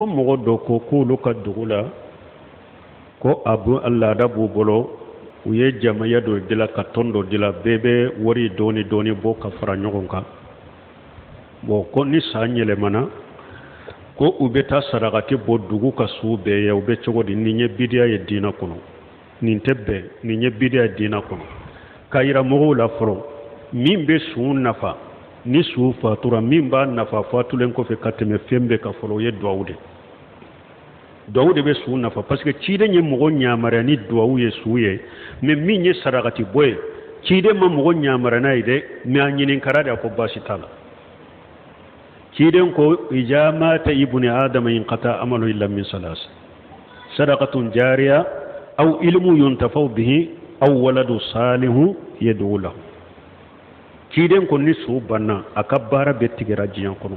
Ko mɔgɔ dɔ ko k'olu ka dugu la ko a bu laada b'u bolo, u ye jamaya dɔ dila ka tɔn dɔ dila, bɛɛ bɛ wari dɔɔni dɔɔni bɔ ka fara ɲɔgɔn kan. Bon, ko ni san yɛlɛmana, ko u bɛ taa sarakati bɔ dugu ka su bɛɛ ye. U bɛ cogo di? Nin ye bidiya ye diinɛ kɔnɔ, nin tɛ bɛn, nin ye bidiya ye diinɛ kɔnɔ. K'a yira mɔgɔw la fɔlɔ, min bɛ su nafa ni su fatura, min b'a nafa fatulen kɔfɛ ka tɛmɛ fɛn bɛɛ kan fɔlɔ, o ye duwawu de. Duwawu de bɛ su nafa, parce que ciden ye mɔgɔ yamaruya ni duwawu ye su ye. Mais min ye sarakati bɔ ye, ciden ma mɔgɔ yamaruya n'a ye dɛ, mais a ɲininkara de, a ko baasi t'a la. Ciden ko: iza mata ibni adama inqata amalu illa min salas, sadaqatun jariya aw ilmu yuntafau bihi aw waladu salihu yad'u lahu. Ciden ko ni su banna, a ka baara bɛɛ tigɛra diɲɛ kɔnɔ,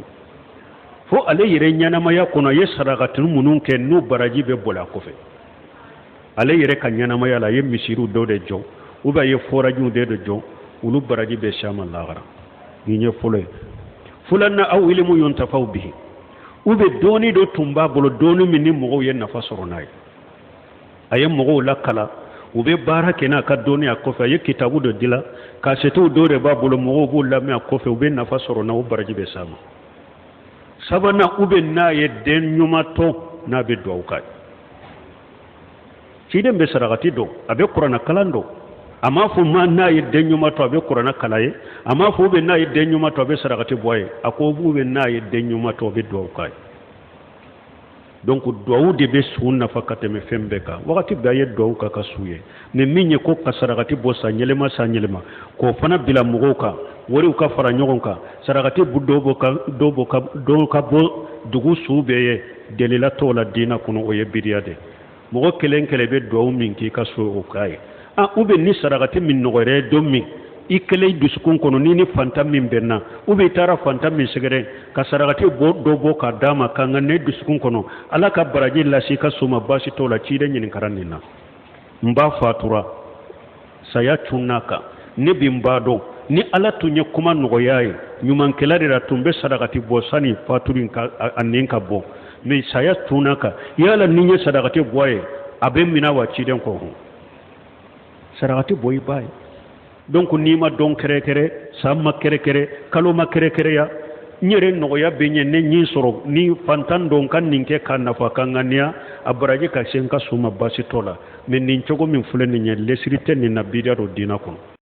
fo ale yɛrɛ ɲɛnamaya kɔnɔ a ye sarakati minnu kɛ, n'u baraji bɛ boli a kɔfɛ. Ale yɛrɛ ka ɲɛnamaya la, a ye misiriw dɔ de jɔ ou bien a ye forajiw de jɔ, olu baraji bɛ s'a ma lahara. Nin ye fɔlɔ ye. Filanan, aw ilimu yuntafaw bihi, ou bien dɔɔni dɔ tun b'a bolo, dɔɔni min ni mɔgɔw ye nafa sɔrɔ n'a ye, a ye mɔgɔw lakalan, u bɛ baara kɛ n'a ka dɔnni a kɔfɛ, a ye kitabu dɔ dila, kasɛtiw dɔ de b'a bolo, mɔgɔw b'u lamɛn a kɔfɛ, u bɛ nafa sɔrɔ n'a, o baraji bɛ s'a ma. Sabanan, ou bien n'a ye den ɲuman to n'a bɛ duwawu k'a ye. Ciden bɛ sarakati dɔn, a bɛ kuranna kalan dɔn. A m'a fɔ ma n'a ye den ɲuman to a bɛ kuranna kalan ye, a m'a fɔ ou bien n'a ye den ɲuman to a bɛ sarakati bɔ a ye. A ko ou bien n'a ye den ɲuman to a bɛ duwawu k'a ye. Donc duwawu de bɛ su nafa ka tɛmɛ fɛn bɛɛ kan. Wagati bɛɛ a ye duwawu k'a ka su ye. Mais min ye ko ka sarakati bɔ san yɛlɛma san yɛlɛma, k'o fana bila mɔgɔw kan, wariw ka fara ɲɔgɔn kan, sarakati dɔw bɔ ka dɔw bɔ ka dɔw ka bɔ dugu su bɛɛ ye, delila t'o la diinɛ kɔnɔ, o ye bidiya de. Mɔgɔ kelen kelen bɛ duwawu min k'i ka so, o k'a ye. Ah, ou bien ni sarakati min nɔgɔyara don min, i kelen i dusukun kɔnɔ, ni fantan min bɛnna, ou bien i taara fantan min sɛgɛrɛ ka sarakati bɔ dɔ bɔ k'a d'a ma ka n ka ne dusukun kɔnɔ, Ala ka baraji lase i ka so ma, baasi t'o la. Ciden ɲininkara nin na: n ba fatura, saya cunna kan, ne bi n ba dɔn, ni Ala tun ye kuma nɔgɔya ye, ɲumankɛla de la, tun bɛ sarakati bɔ sani faturi ka a nin ka bɔ, mais saya cunna kan, yala ni n ye sarakati bɔ a ye, a bɛ minɛ wa? Ciden ko hɔn, sarakati bɔ i ba ye. Donc n'i ma dɔn kɛrɛkɛrɛ, san ma kɛrɛkɛrɛ, kalo ma kɛrɛkɛrɛya, n yɛrɛ nɔgɔya bɛ ɲɛ, ne ɲin sɔrɔ ni fantan don ka nin kɛ ka nafa ka ŋaniya a baraji ka se n ka so ma, baasi t'o la. Mais nin cogo min filɛ nin ye, lesiri tɛ nin na, bidiya don diinɛ kɔnɔ.